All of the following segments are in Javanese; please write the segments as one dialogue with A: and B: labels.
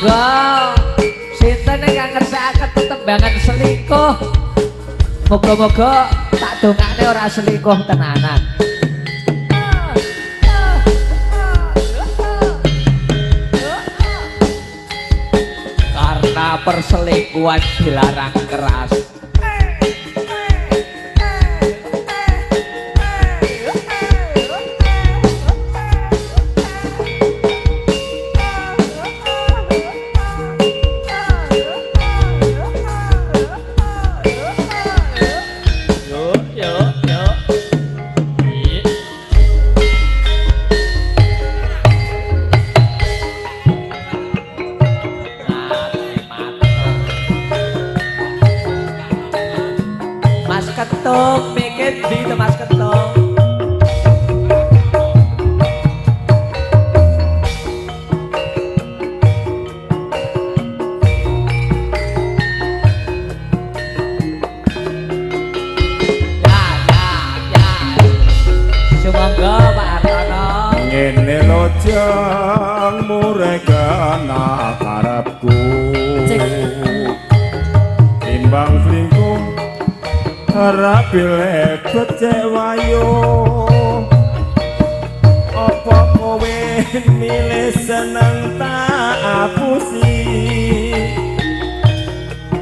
A: Monggo. Sinten ingkang ngersakaken tetembangan selingkuh. Moga-moga tak dongakne ora selingkuh tenanan. Karena perselingkuhan dilarang keras. Yo yo yo. Mas Ketung, mikir di to Mas Ketung. Ya ya ya. Sumangga Pak Hartono.
B: Ngene lho jang muregana karepku. Timbang selingkuh ora pilih becik wayo. Apa kowe milih seneng tak apusi?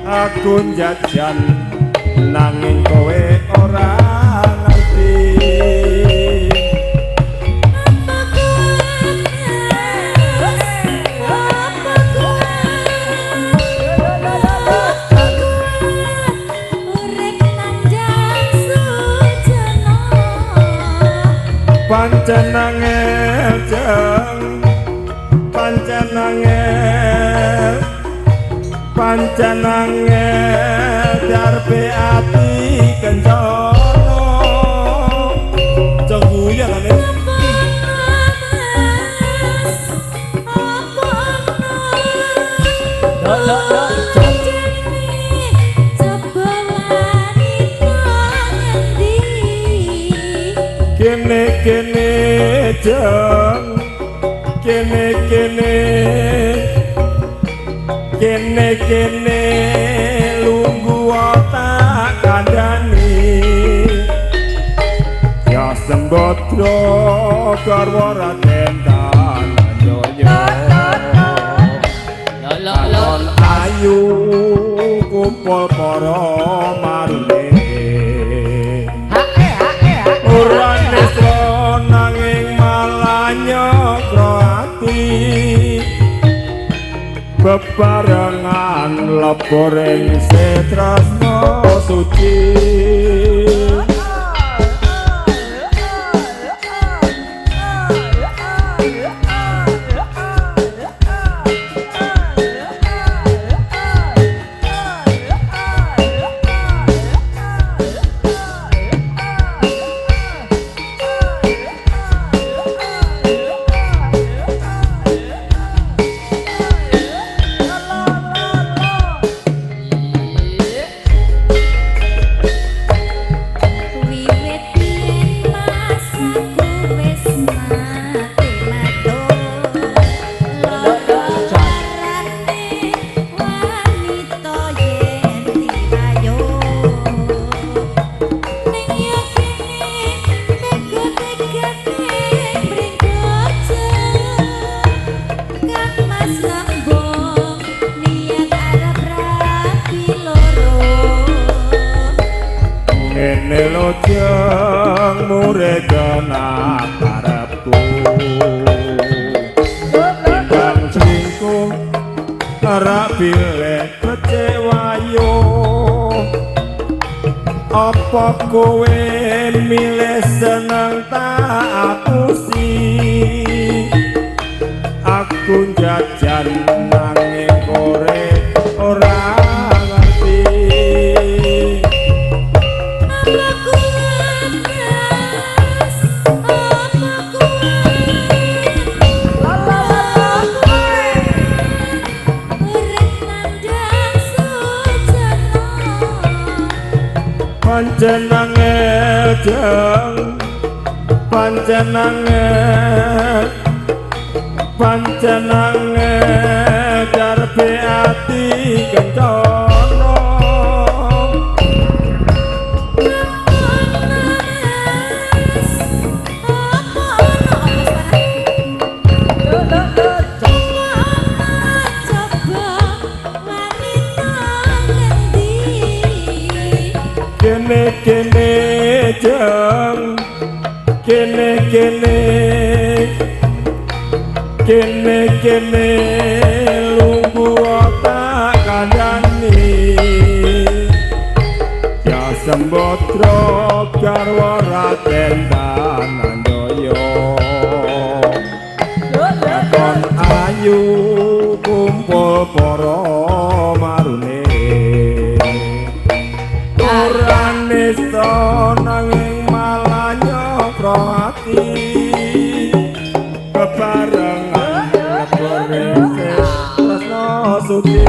B: Aku jajan nanging kowe ora ngerti. Pancen angel jeng, pancen angel, pancen angel darbe ati kencana. Jeng guyangane.
A: Lho lho lho.
B: Kene kene jeng, kene kene, kene kene lungguh tak kandhani. Ya sembadra garwa Raden Tananjaya.
A: Lho lho lho.
B: Alon ayu kumpul para marune.
A: Hae hae hae.
B: Ora nesra nanging malah nyokro ati. Bebarengan lebur ing setresna suci.
C: Wiwit biyen mas aku wis mati matur. Loro warane wanita yen dirayu. Ning yo kene tega-tegane mringgojo. Kang Mas Lembong niat arep rabi loro.
B: Ngene lho jeng muregana karepku. Timbang selingkuh ora pilih becik wayo. Apa kowe milih seneng tak apusi? Aku jajan nanging kowe ora ngerti.
C: Apa kuat mas, apa kuat, urip nandang sujana.
B: Pancen angel jeng, pancen angel, pancen angel. kene jeng, kene kene, kene kene lungguh tak kandhani. Ya Sembadra garwa Raden Dananjaya, kon ayu kumpul para marune. Ora nista nanging malah nyokro ati, bebarengan lebur isih tresna suci.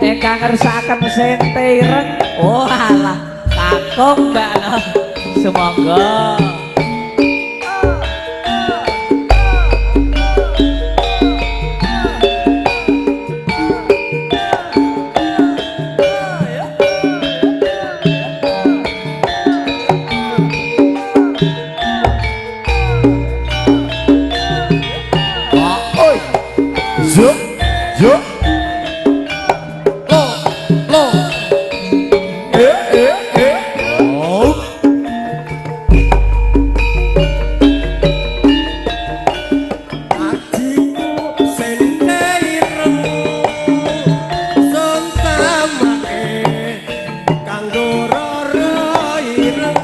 A: Ingkang ngersakaken sente ireng. Oh alah, kakung Mbak no. Sumangga.
B: Oi. Zuk, zuk.
D: Lo, lo.
B: Eh, eh, eh. Oh.
D: Ajiku sente ireng sontamake kanggo rara ireng,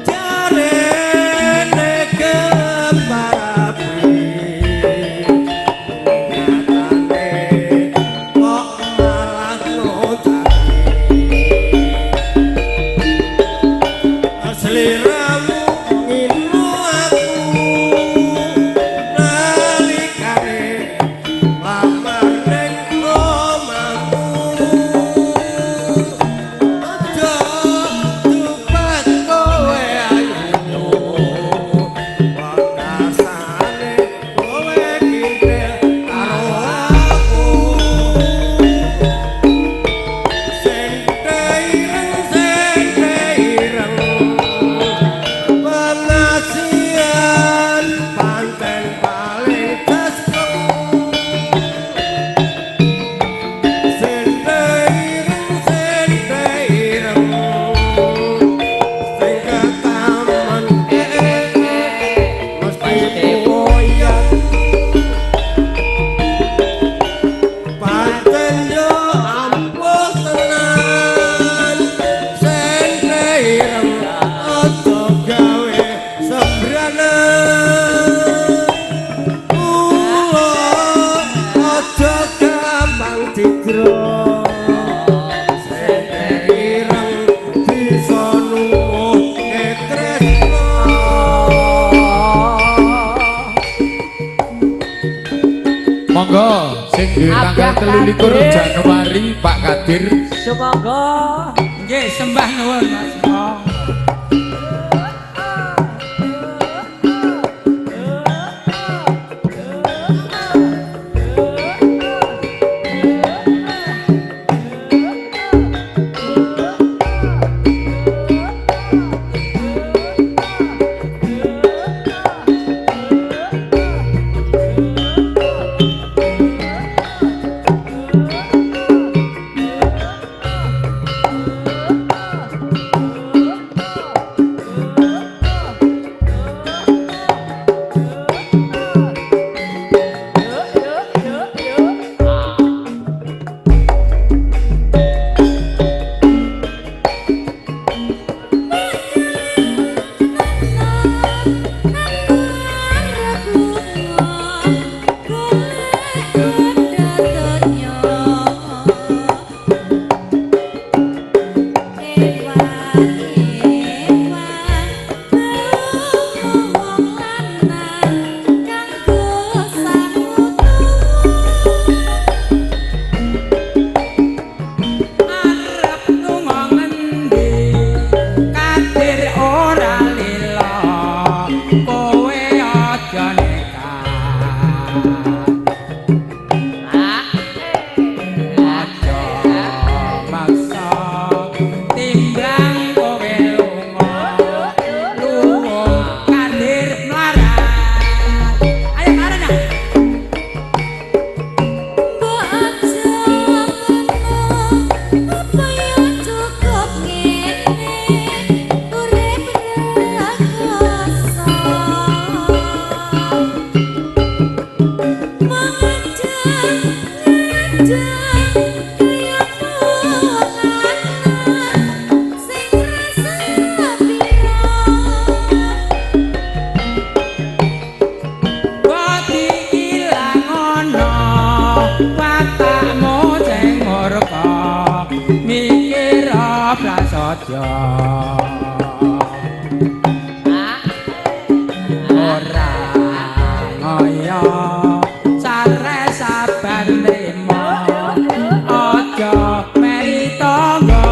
D: jarene keparapi nyatane kok malah ngocaki. Sliramu nginu aku nalikane lamar ning omahmu, aja dupat kowe ayu, wekasane kowe kintil karo aku. Sente ireng, sente ireng, pengasihan pancen paling cesek. Sente ireng, sente ireng, sing ketaman mesti boyong. Pancen yo ampuh tenan, sente ireng aja gawe sembranan. Kula aja gampang didro, sente ireng bisa nuwuhke tresna.
E: Monggo sing duwe tanggal
A: Abah
E: 23
A: Kadir.
E: Januari Pak Kadir.
A: Sumangga.
F: Nggih, sembah nuwun Mas. Oh. prasaja. Ora ngoyo sare sabar nrimo, aja meri tangga.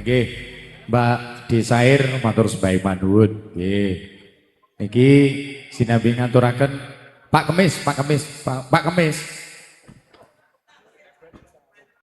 E: Nggih, Mbak Desair matur sembah manuwun. Nggih. Niki sinambi ngaturaken Pak Kemis, Pak Kemis, Pak Kemis.